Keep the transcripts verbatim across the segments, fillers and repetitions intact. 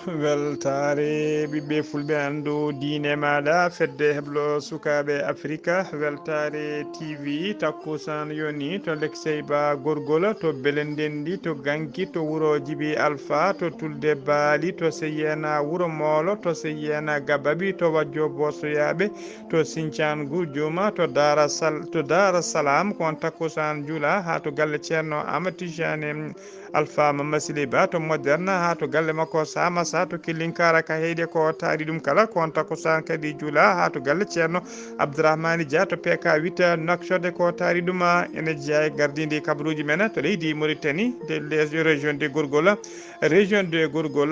Weltaare ɓiɓɓe fulɓe, anndu diine maaɗa, fedde heblo sukaaɓe Afrika, weltaare T V, takkusaan yoni to Lekseyba Gorgol, to Belendendi, to Ganki, to wuro Jibi Alfa, to Tulde Baali, to Seyena Wuro Moolo, to Seyena Gababi, to Wajjo Bosoyaaɓe, to Sincaan Gurjuma, to Daara Sal-, to Daara Salaam, ko on takkusaan jula, haa to galle Ceerno Amadou Tijani Alpha Mamadou Sili Ba to Moderne, haa to galle makko Samassa to Killinkara ka Heyde, ko taari ɗum kala, ko on takkusaan kadi jula haa to galle Ceerno Abdourahmani Dia to P K huit Nouakchott, ko taari ɗum. Ene jeyaa e gardiindi kabaruuji men to leydi Mauritanie, de les régions de Gorgol. Région de Gorgol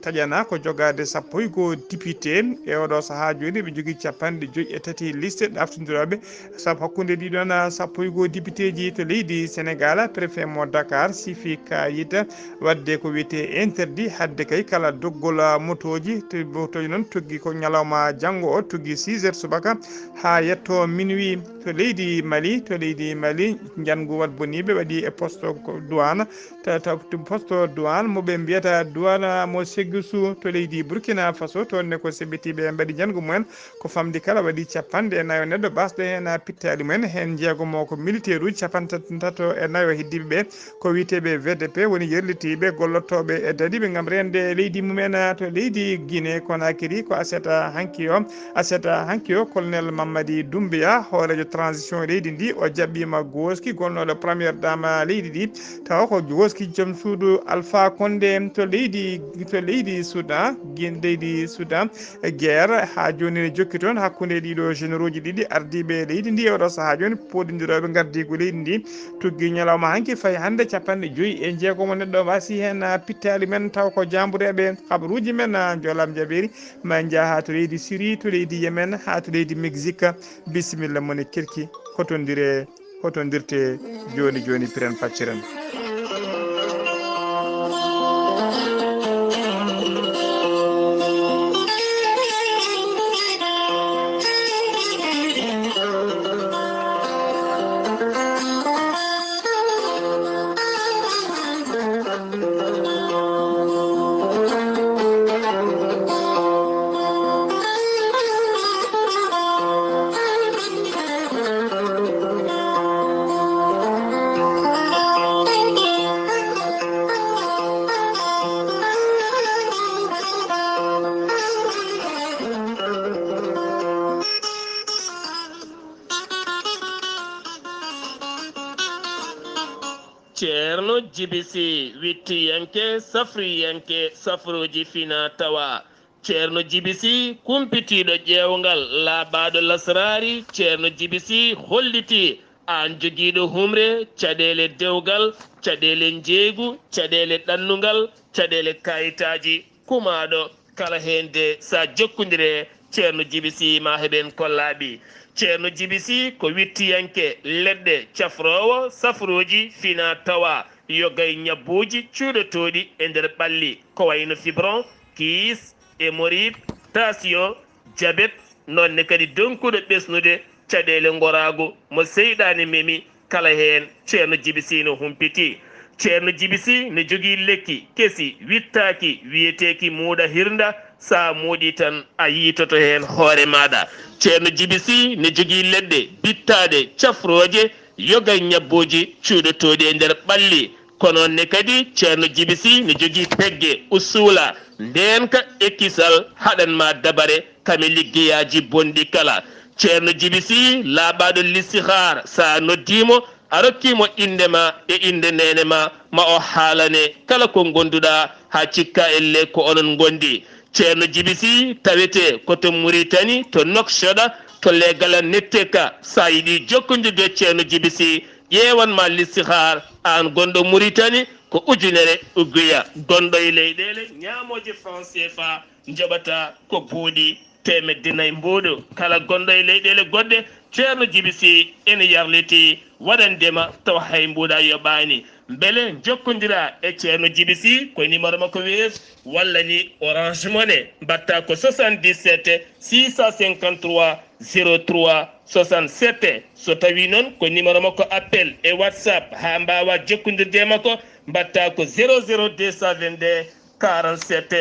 taƴana ko jogaade sappo e goo député. E oɗo sahaa jooni, ɓe njogii capanɗe joyi e tati liste ɗaftindirooɓe sabu hakkunde ɗiɗon sappo e goo depiteeji to leydi Senegaal. Préfet mo Dakar sifi kayit waɗde ko wiyetee interdit, haɗde kay kala doggol motooji. To motooji noon tuggi ko ñalawma janngo o, tuggi six heures subaka haa yetto minuit. To leydi Mali, to leydi Mali, njanngu waɗ boniiɓe waɗi e poste ko douane, ta-, ta-, to poste douane mo ɓe mbiyata douane mo Séguissou to leydi Burkina Faso, toon ne ko seɓɓitiiɓe mbaɗi njanngu mumen. Ko famɗi kala waɗi capanɗe e nayo neɗɗo baasɗo heen pittaali mumen, heen jeegomo ko militeeruuji capanɗe tato e nayo heddiiɓe ɓe, ko wiyeteeɓe V D P woni yerlitiiɓe, gollotooɓe e dadiiɓe ngam reende leydi mumen to leydi Guinée Conakry. Ko aset hanki o, aset hanki o, Colonel Mamadi Doumbouya, hooreejo transition leydi ndi, o jaɓɓiima gooski gonnooɗo première dame leydi ndi, tawa ko gooski joom suudu Alpha Condé to leydi, to leydi Soudan, gin-, leydi Soudan. Guerre haa jooni ne jokki toon hakkunde ɗiɗo généraux ji ɗiɗi ardiiɓe leydi ndi e oɗo sahaa jooni, pooɗindirooɓe ngardiigu leydi ndi. Tuggi ñalawma hanki fayi hannde capanɗe joyi e jeegomo neɗɗo waasi heen pittaali men, taw ko jaambureeɓe kabaruuji men, Jolam Jabeeri, ma en njaha haa to leydi Syrie, to leydi Yemen, haa to leydi Mexique. Bisimilla mone kirki, hotondiree, hotondirtee jooni jooni, piren pacciren. Ceerno Jibisi, wittiyanke, safriyanke, safrooji fina tawa. Ceerno Jibisi, kumpitiiɗo ƴeewngal, laaɓaaɗo lasraari. Ceerno Jibisi, hollitii aan jogiiɗo humre, caɗeele dewgal, caɗeele njeeygu, caɗeele ɗannungal, caɗeele kaayitaaji, kumaaɗo kala heen de, so a jokkondire Ceerno Jibisi, ma heɓen ko laaɓi. Ceerno Jibisi ko wittiyanke leɗɗe, cafroowo safrooji fina tawa, yoga e ñabbuuji cuuɗotooɗi e nder ɓalli, ko wayno fibron, kiis, hémorroïde, tension, jabet, noon ne kadi donkuɗo ɓesnude caɗeele ngoraagu mo seyɗaane memi, kala heen Ceerno Jibisi no humpiti. Ceerno Jibisi ne jogii lekki kesi wittaaki, wiyeteeki muuɗa hirnda, so a muuɗii tan a yiitoto heen hoore maaɗa. Ceerno Jibisi ne jogii leɗɗe bittaaɗe, cafrooje, yoga e ñabbuuji cuuɗotooɗi e nder ɓalli. Kono ne kadi Ceerno Jibisi ne jogii pegge, usuula, ndeenka e kisal haɗan ma dabare kame liggeyaaji bonɗi kala. Ceerno Jibisi laaɓaaɗo listihaar, so a noddii mo, a rokkii mo innde ma e innde neene ma, ma o haalane kala ko ngonduɗaa haa cikka elle ko onon ngondi. Ceerno Jibisi tawetee ko to Muritani, to Noksoɗa, to Legala Netteka. So a yiɗii jokkondirde e Ceerno Jibisi, ƴeewan ma listihaar, aan gonɗo Muritani, ko ujunere uguya. Gonɗo e leyɗeele ñaamooje franc C F A, njoɓata ko buuɗi teemedde nayi mbuuɗu. Kala gonɗo e leyɗeele goɗɗe, Ceerno Jibisi ene yarlitii waɗandema tawa hay mbuuɗa yoɓaani. Mbele njokkondira e Ceerno Jibisi ko numéro makko Wave walla ni Orange Money. Mbaɗta ko soixante-dix-sept six cent cinquante-trois zéro trois soixante-sept. So tawii noon ko numéro makko appel e WhatsApp haa mbaawa jokkondirde e makko, mbaɗta ko zéro zéro deux cent vingt-deux quarante-sept,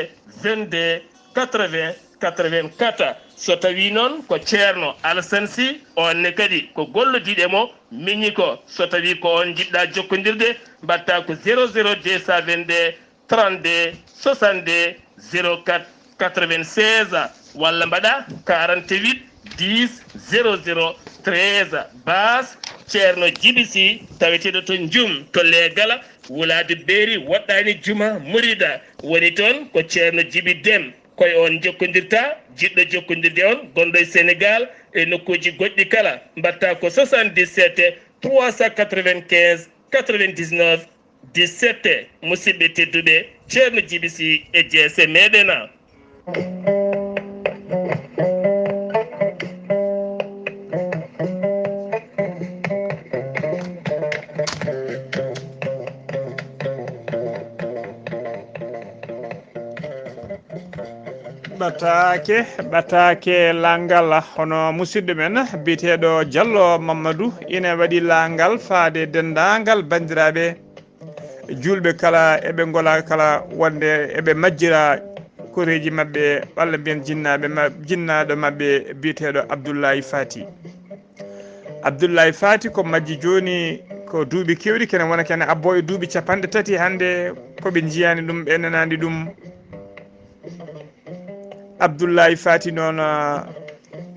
vingt-deux, quatre-vingts, quatre-vingt-quatre. So tawii noon ko Ceerno Alasan Si, oon ne kadi ko gollodiiɗo e mo miñi ko. So tawii ko oon njiɗ-ɗaa jokkondirde, mbaɗtaa ko zéro zéro deux cent vingt-deux, trente-deux, soixante-deux, zéro quatre, quatre-vingt-seize, walla mbaɗaa quarante-huit, dix, zéro zéro, treize. Baas Ceerno Jibi Si, taweteeɗo to Njum, to Leegala, wulaade Beeri, woɗɗaani Juma, Murida, woni toon ko Ceerno Jibi Dem. Ko e oon njokkondirta, jiɗɗo jokkondirde on, gonɗo e Senegaal, e nokkuuji goɗɗi kala, mbaɗtaa ko soixante-dix-sept, trois cent quatre-vingt-quinze, quatre-vingt-dix-neuf, dix-sept. Musidɓe tedduɓe, Ceerno Jibi Si e jeese meɗen. Ɓataake, ɓataake laangal, hono musidɗo men biyeteeɗo Jallo Mamadou ina waɗi laangal faade denndaangal banndiraaɓe juulɓe kala, eɓe ngola kala wonde eɓe majjira koreeji maɓɓe, walla mbiyen jinnaaɓe ma-, jinnaaɗo maɓɓe biyeteeɗo Abdoulaye Fati. Abdoulaye Fati ko majji jooni ko duuɓi keewɗi, kene wona kene abbo e duuɓi capanɗe tati hannde, ko ɓe njiyaani ɗum, ɓe nanaani ɗum. Abdoulaye Fati noon, ah,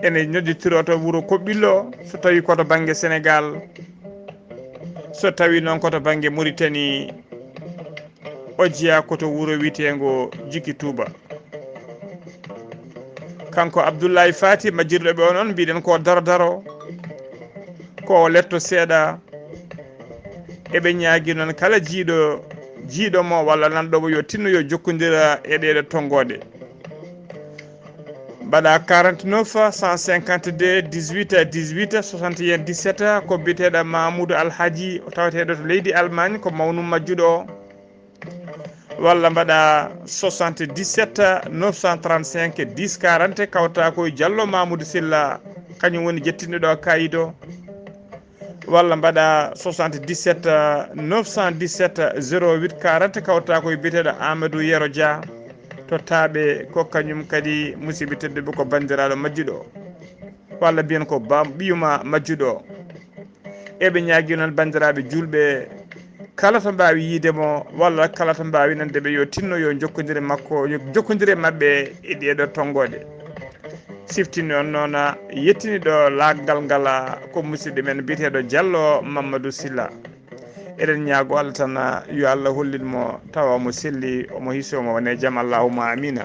ene nodditiro to wuro Koɓɓillo, so tawii ko to bannge Senegaal, so tawii noon ko to bannge Muritani, o jeyaa ko to wuro wiyeteengo Jikki Tuuba. Kanko Abdoulaye Fati, majjirɗo ɓe o noon, mbiɗen ko daro daro, ko o letto seeɗa. Eɓe ñaagi noon kala jiiɗo, jiiɗo mo walla nanɗo mo yo tinno yo jokkondira e ɗeeɗo tonngooɗe. Mbaɗa quarante-neuf, cent cinquante-deux, dix-huit, dix-huit, soixante et un, dix-sept, ko biyeteeɗo Mamoudou Alhaji, o taweteeɗo to leydi Allemagne, ko mawnum majjuɗo o. Walla mbaɗa soixante-dix-sept, neuf cent trente-cinq, dix quarante, kawta ko e Jallo Mamoudou Silla, kañum woni jettinɗo ɗo kayit o. Walla mbaɗa soixante-dix-sept, neuf cent dix-sept, zéro huit quarante, kawta ko e biyeteeɗo Amadou Yero Dia to Taaɓe, ko kañum kadi musidɓe tedduɓe ko banndiraaɗo majjuɗo o. Walla mbiyen ko ba-, ɓiyuma majjuɗo o. Eɓe ñaagi noon banndiraaɓe juulɓe, kala to mbaawi yiide mo, walla kala to mbaawi nande ɓe, yo tinno, yo jokkondire makko, yo jokkondire maɓɓe e ɗeeɗo tonngooɗe. Siftini on noon, yettiniiɗo laangal ngal ko musidɗo men biyeteeɗo Jallo Mamadou Silla. Eɗen ñaago Allah tan, yo Allah hollin mo tawa omo selli, omo hiso, omo wone jam, allahumma amina.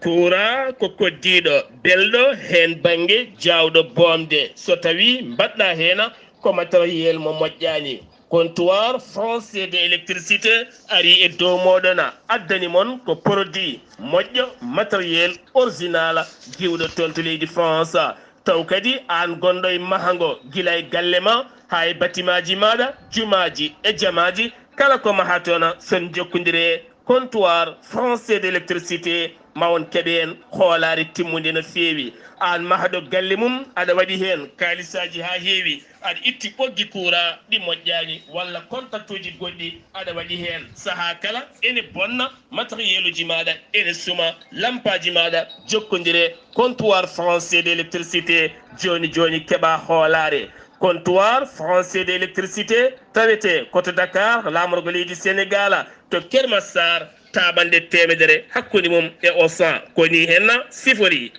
Kuuraa ko koddiiɗo, belɗo heen bannge, jaawɗo boomde. So tawii mbaɗɗaa heen ko matériel mo moƴƴaani. Comptoir français de électricité arii e dow mooɗon, addani mon ko produit moƴƴo, matériel original, diwɗo toon to leydi France. Taw kadi aan gonɗo e mahango, gila e galle ma haa e batimaaji maaɗa, jumaaji e jamaaji, kala ko mahaton, son jokkondire e Comptoir français d'électricité, ma on keɓe heen hoolaare timmunde no feewi. Aan mahɗo galle mum, aɗa waɗi heen kaalisaaji haa heewi, aɗa itti ɓoggi kuuraa ɗi moƴƴaani, walla kontaktuuji goɗɗi aɗa waɗi heen. Sahaa kala ene bonna, matériel uji maaɗa ene suma, lampaaji maaɗa, jokkondire Comptoir français d'électricité, jooni jooni keɓaa hoolaare. Comptoir français d'électricité tawetee ko to Dakar, laamorgo leydi Senegaal, to Keur Massar, taaɓannde teemedere hakkunde mum e Auchan. Ko nii heen siforii.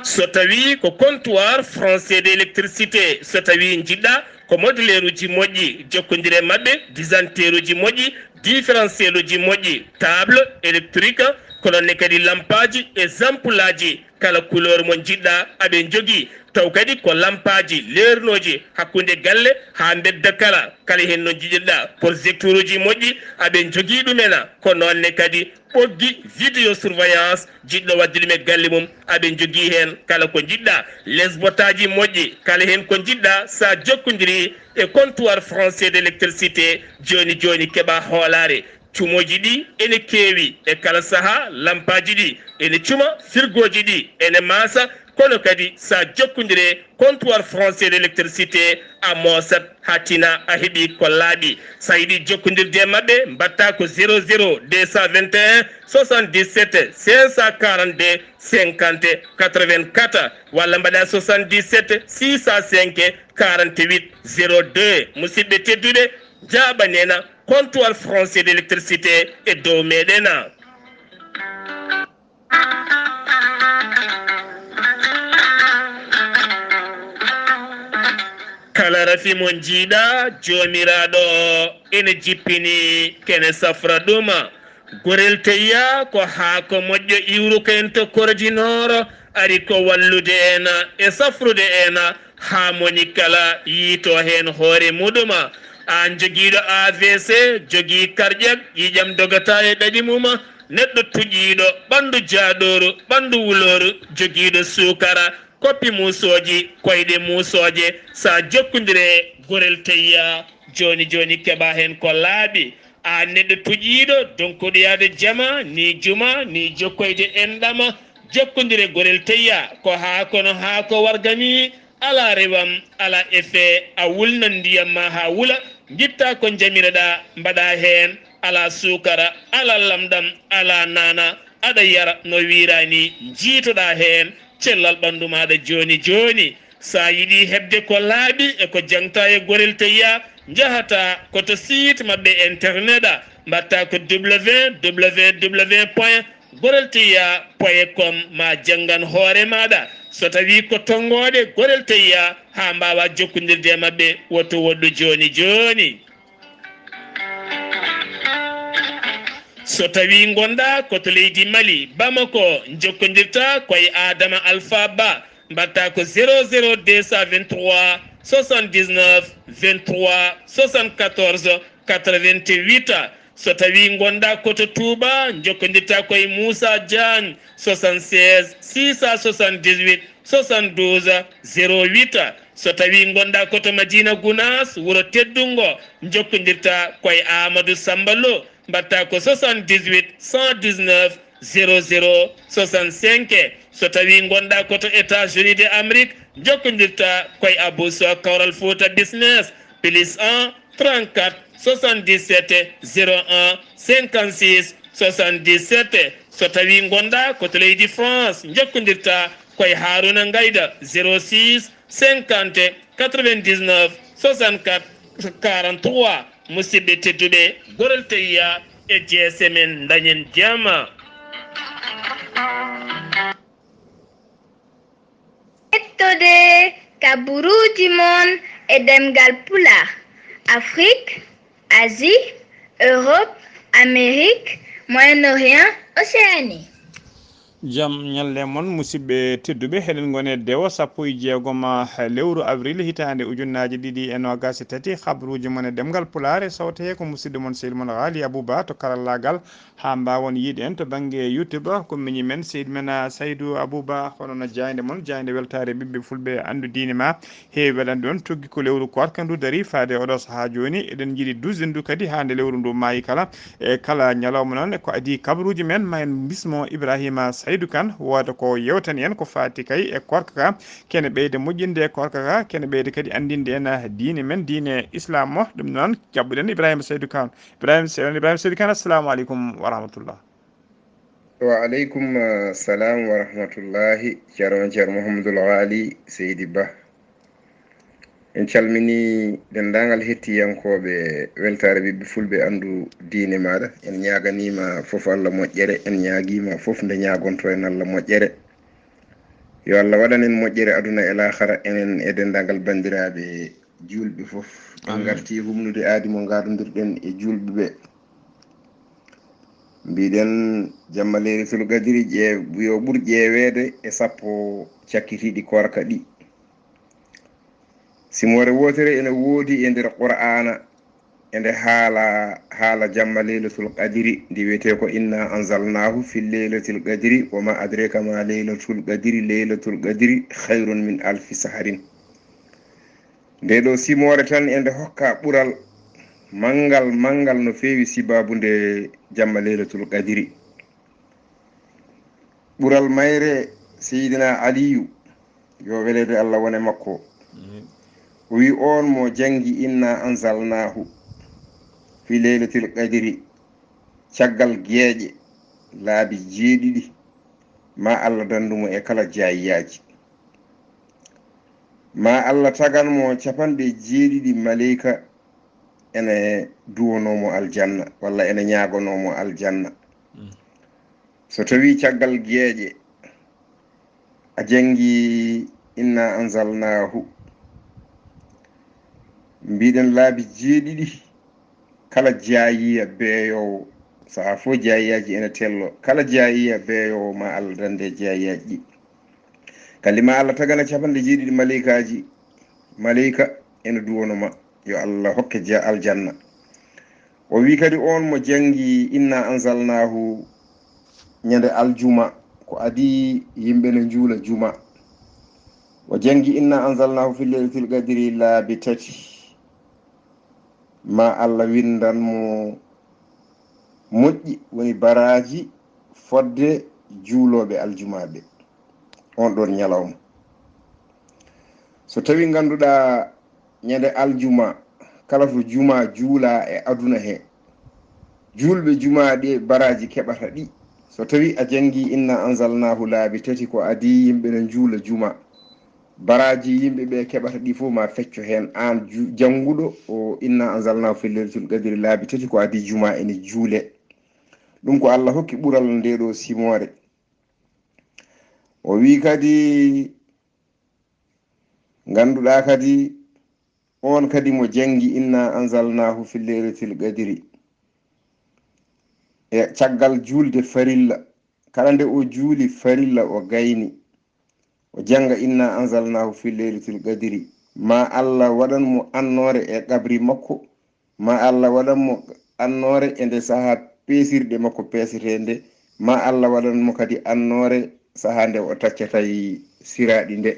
So tawii ko Comptoir français d'électricité, so tawii njiɗ-ɗaa ko moduleeruuji moƴƴi, jokkondire maɓɓe, disanteeruuji moƴƴi, différentiel uji moƴƴi, table électrique, ko noon ne kadi lampaaji e zampulaaji, kala couleur mo njiɗ-ɗaa, aɓe njogii. Taw kadi ko lampaaji leernooji hakkunde galle haa mbedda kala, kala heen no njiɗir-ɗaa. Projecteur uji moƴƴi, aɓe njogii ɗum en. Ko noon ne kadi ɓoggi vidéo surveillance, jiɗɗo waɗde ɗum e galle mum, aɓe njogii heen kala ko njiɗ-ɗaa. Lesbotaaji moƴƴi, kala heen ko njiɗ-ɗaa, so a jokkondirii e Comptoir français d'électricité, jooni jooni keɓaa hoolaare. Cumooji ɗi ene keewi e kala sahaa, lampaaji ɗi ene cuma, firgooji ɗi ene maasa, Kono kadi, so a jokkondire comptoir français d'électricité, a moosat haa tina a heɓi ko laaɓi. So a yiɗi jokkondirde e maɓɓe, mbaɗta ko zéro zéro deux cent vingt et un soixante-dix-sept cinq cent quarante-deux cinquante quatre-vingt-quatre, walla mbaɗa soixante-dix-sept six cent cinq quarante-huit zéro deux. Musidɓe tedduɓe, jaaɓanena comptoir français d'électricité e dow meɗen. Kala rafi mo njiiɗa, Joomiraaɗo ene jippini, kene safra ɗum. Gorel Teyya ko haako moƴƴo iwruka en to Korodinoor, ari ko wallude en e safrude en haa moni kala yiito heen hoore muɗum. Aan jogiiɗo A V C, jogii karƴal, ƴiiƴam dogata e ɗaɗi mum, neɗɗo tuƴiiɗo, ɓanndu jaaɗooru, ɓanndu wulooru, jogiiɗo suukara, koppi muusooji, koyɗe muusooje, so a jokkondire Gorel Teyya, jooni jooni keɓa heen ko laaɓi. Aan neɗɗo tuƴiiɗo, donkuɗo yaade jama, ni juma, ni jokkoyde enɗam, jokkondire Gorel Teyya, ko haa kono haa ko warga ni, alaa rewam, alaa effet, a wulnan ndiyam ma haa wula, ngitta ko njamireɗa, mbaɗa heen, alaa suukara, alaa lamɗam, alaa naana, aɗa yara no wiiraani, njiitoɗa heen cellal ɓanndu maaɗa jooni jooni. So a yiɗi heɓde ko laaɓi e ko jaŋta e Gorel Teyya, njahata ko to site maɓɓe internet, mbaɗta ko www point gorel teyya point com, ma janngan hoore maaɗa. So tawii ko tonngooɗe Gorel Teyya, haa mbaawa jokkondirde e maɓɓe, woto woɗɗu jooni jooni. So tawii ngonɗa ko to leydi Mali, Bamako, njokkondirta ko e Adama Alpha Ba, mbaɗta ko zéro zéro deux cent vingt-trois soixante-dix-neuf vingt-trois soixante-quatorze quatre-vingt-huit. So tawii ngonɗa ko to Touba, njokkondirta ko e Moussa Diagne, soixante-seize six cent soixante-dix-huit soixante-douze zéro huit. So tawii ngonɗa ko to Madina Gounass, wuro teddungo, njokkondirta ko e Amadou Samba Lo, mbaɗta ko soixante-dix-huit cent dix-neuf zéro zéro soixante-cinq. So tawii ngonɗa ko to États-Unis de Amérique, njokkondirta ko e Abou Sow Kawral Fouta Business, plus un trente-quatre soixante-dix-sept zéro un cinquante-six soixante-dix-sept. So tawii ngonɗa ko to leydi France, njokkondirta ko e Harouna Ngayda, zéro six cinquante quatre-vingt-dix-neuf soixante-quatre quarante-trois. Musidɓe tedduɓe, Gorel Teyya e G S M en, dañen jama. Ƴettode kaburuuji mon e ɗemngal Pulaar, Afrique, Asie, Europe, Amérique, Moyen-Orient, Océanie. Jam ñalle mon, musidɓe tedduɓe. Heɗen ngoni e dewo sappo e jeegom lewru avril, hitaande ujunnaaje ɗiɗi e noogaas e tati. Habruuji mon e ɗemngal Pulaar e sawte he ko musidɗo mon, sehil mon Haali Abuba to karallaagal. Haa mbaawon yiide en to bannge YouTube, ko miñi men, sehil men, ah, Saydu Abuba. Hono no jaaynde mon, jaaynde weltaare ɓiɓɓe fulɓe, anndu diine ma. Heewi welande on, tuggi ko lewru koorka ndu darii faade oɗo sahaa jooni. Eɗen njiɗi dusde ndu kadi haa nde lewru ndu maayi kala. E kala ñalawma noon, ko adii kabaruuji men, ma en mbismo Ibrahima Saydu Kan, wooda ko yewtani en ko faati kay e koorka ka. Kene ɓeyda moƴƴinde koorka ka, kene ɓeyda kadi anndinde en diine men, diine Islam o. Ɗum noon, jaɓɓuɗen Ibrahima Saydu Kan. Ibrahima Se-, Ibrahima Saydu Kan, assalamu aleykum wa rahmatullah. Wa aleykum, eh, salam wa rahmatullahi. Ceerno men, Ceerno Mouhamadoul Ghali Seydi Ba. En calminii denndaangal hettiyankooɓe weltaare ɓiɓɓe fulɓe, anndu diine maaɗa. En ñaaganiima fof Allah moƴƴere, en ñaagiima fof nde ñaagonto en Allah moƴƴere. Yo Allah waɗan en moƴƴere aduna e laakhara, enen e denndaangal banndiraaɓe juulɓe fof. En Amiin. Ngartii humnude aadi mo ngaadondirɗen e juulɓe ɓe. Mbiɗen jamma Leylatul Qadri ƴee-, yo ɓur ƴeeweede e sappo cakkitiiɗi koorka ɗi. Simoore wootere ene woodi e nder Qur'aana, ende haala, haala jamma Leylatul Qadri, ndi wiyetee ko "Inna anzalnahu fi leylatil qadri, wa ma adreka ma leylatul qadri, leylatul qadri khayrun min alfi sahrin." Nde ɗo simoore tan ende hokka ɓural manngal, manngal no feewi, sibaabu nde jamma Leylatul Qadri. Ɓural mayre, Seydina Aliyu, Yo weleede Allah wone makko. O wi on mo jangi inna anzalnahu fi leylatil qadri caggal geeƴe laabi jeeɗiɗi, ma Allah dandu mo e kala jaayiyaji. Ma Allah tagan mo capanɗe jeeɗiɗi maleyka ene duwono mo aljanna, walla ene ñaagono mo aljanna. So tawi caggal geeƴe a jangi inna anzalnahu, mbiɗen laabi jeeɗiɗi, kala jaayiya beeyowo, saha fof jaayiyaji ene tello, kala jaayiya beeyowo ma Allah dande jaayiyaji ɗi. Kandi ma Allah tagana capanɗe jeeɗiɗi maleykaji, maleyka ene duwono ma, yo Allah hokke ja-, aljanna. O wi kadi on mo jangi inna anzalnahu ñande aljuma, ko adi yimɓe ne juula juma. O jangi inna anzalnahu fi leylatil qadri laabi tati, ma Allah windan mo moƴƴi, woni baraji fodde juuloɓe aljumaɓe on ɗon ñalawma. So tawi ganduɗa ñande aljuma, kala to juma juula e aduna he, julɓe juma ɗe baraji keɓata ɗi. So tawi a jangi inna anzalnahu laabi tati, ko adi yimɓe ne juula juma, baraji yimɓe ɓe keɓata ɗi fof ma fecco hen an ju-, janguɗo o inna anzalnahu fi leylatil qadri laabi tati, ko adi juma ene juule. Ɗum ko Allah hokki ɓural nde ɗo simoore. O wi kadi, ganduɗa kadi, on kadi mo jangi inna anzalnahu fi leylatil qadri, e caggal julde farilla, kala nde o juuli farilla o gayni, o janga inna anzalnahu fi leylatil qadri, ma Allah waɗan mo annore e qabri makko, ma Allah waɗan mo annore e nde saha peesirɗe makko peesetende, ma Allah waɗan mo kadi annore saha nde o taccata siraɗi nde.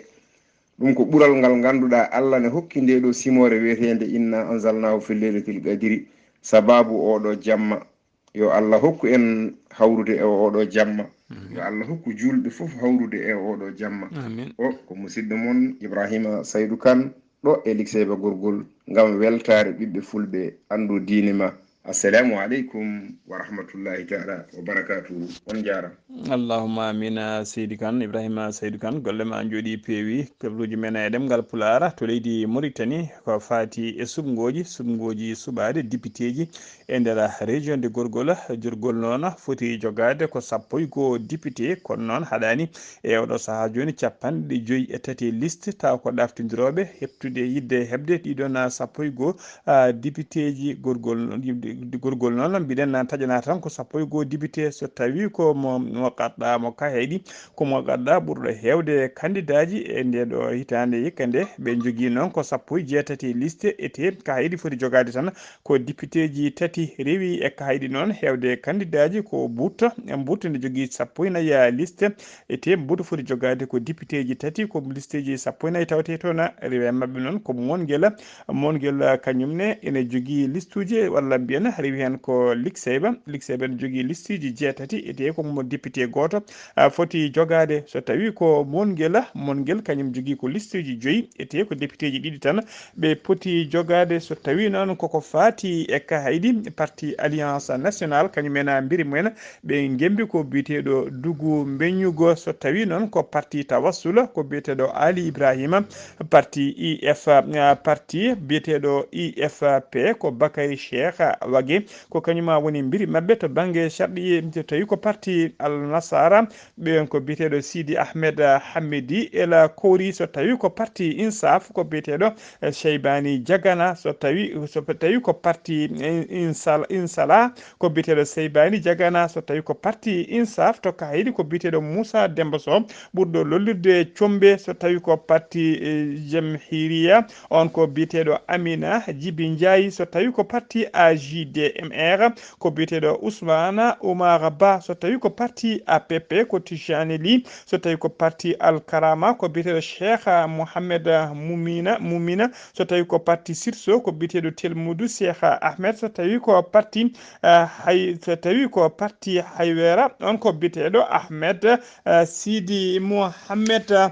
Ɗum ko ɓural ngal ganduɗa Allah ne hokki nde ɗo simoore wiyetende inna anzalnahu fi leylatil qadri, sababu oɗo jamma. Yo Allah hokku en hawrude e oɗo jamma. Yo Allah hokku julɓe fof hawrude e oɗo jamma. Amin. O ko musidɗo mon Ibrahima Saydu Kan, ɗo e Likseyba Gorgol, ngam weltaare ɓiɓɓe fulɓe, anndu diine ma. Assalamu aleykum wa rahmatullahi taala wa barakatuhu. On njaarama. Allahumma amina, Seydi Kan, Ibrahima Seydi Kan, golle ma njooɗi peewi. Kabluuji men e ɗemngal Pulaar to leydi Mauritanie ko faati e suɓngooji, suɓngooji suɓaade dipiteeji e nder région de Gorgol. Jorgol noon foti jogaade ko sappo e goo député, kono noon haɗaani e oɗo sahaa jooni capanɗe joyi e tati liste, taw ko ɗaftindirooɓe heɓtude yiɗde heɓde ɗiɗon sappo e goo, ah, dipiteeji. Gorgol, gorgol noon mbiɗen taƴana tan ko sappo e goo député, so tawi ko mo, mo kaɗɗa mo kahayɗi, ko mo kaɗɗa ɓurɗo heewde kandidaaji e nde ɗo hitaande hikka nde. Ɓe njogii noon ko sappo e jeetati liste, ete kahayɗi foti jogaade tan ko dipiteeji tati. Rewi e kahayɗi noon heewde kandidaaji ko Buuta. Buuta ne jogii sappo e nayi liste. Ete Buuta foti jogaade ko dipiteeji tati, ko listeeji sappo e nayi tawetee toon. Rewi e maɓɓe noon ko Moon Ngel. Moon Ngel, ah, kañum ne ene jogii listuuji, walla mbiyen rewi heen ko Likseyba. Likseyba ene jogii listuuji jeetati, ete ko mo député gooto, ah, foti jogaade. So tawi ko Moon Ngel, Moon Ngel kañum jogii ko listuuji joyi, ete ko députéji ɗiɗi tan ɓe poti jogaade. So tawi noon koko faati e kahayɗi, parti Alliance Nationale, kañum en mbiri mumen, ɓe ngembi ko biyeteeɗo Dugu Mbeñugo. So tawi noon ko parti Tawassula, ko biyeteeɗo Ali Ibrahima, parti I F, ah, parti biyeteeɗo I F P, ko Bakary Cheikh Wagué, ko kañum woni mbiri maɓɓe to bannge sarɗiye. So tawi ko parti Al Nasara, ɓen ko biyeteeɗo Sidi Ahmed Hamidi El Kouri. So tawi ko parti Insaf, ko biyeteeɗo, eh, Cheybani Diagana. So tawi, so tawi ko parti, eh, Insal-, Insala, ko biyeteeɗo Cheybani Diagana. So tawi ko parti Insaf, to kahayɗi ko biyeteeɗo Moussa Demba Sow, ɓurɗo lollirde Combe. So tawi ko parti, eh, Jamhiriya, on ko biyeteeɗo Amina Djibi Ndiaye. So tawi ko parti A J D M R, ko biyeteeɗo Ousmane Oumar Ba. So tawi ko parti A P P, ko Tijani Ly. So tawi ko parti Al Karama, ko biyeteeɗo Cheikh Mohamed Moumina, Moumina. So tawi ko parti Sirso, ko biyeteeɗo Telmoudou Cheikh Ahmed. So tawi ko parti, eh, hay, so tawi ko parti Haywera, on ko biyeteeɗo Ahmed, eh, Sidi Mohamed, eh,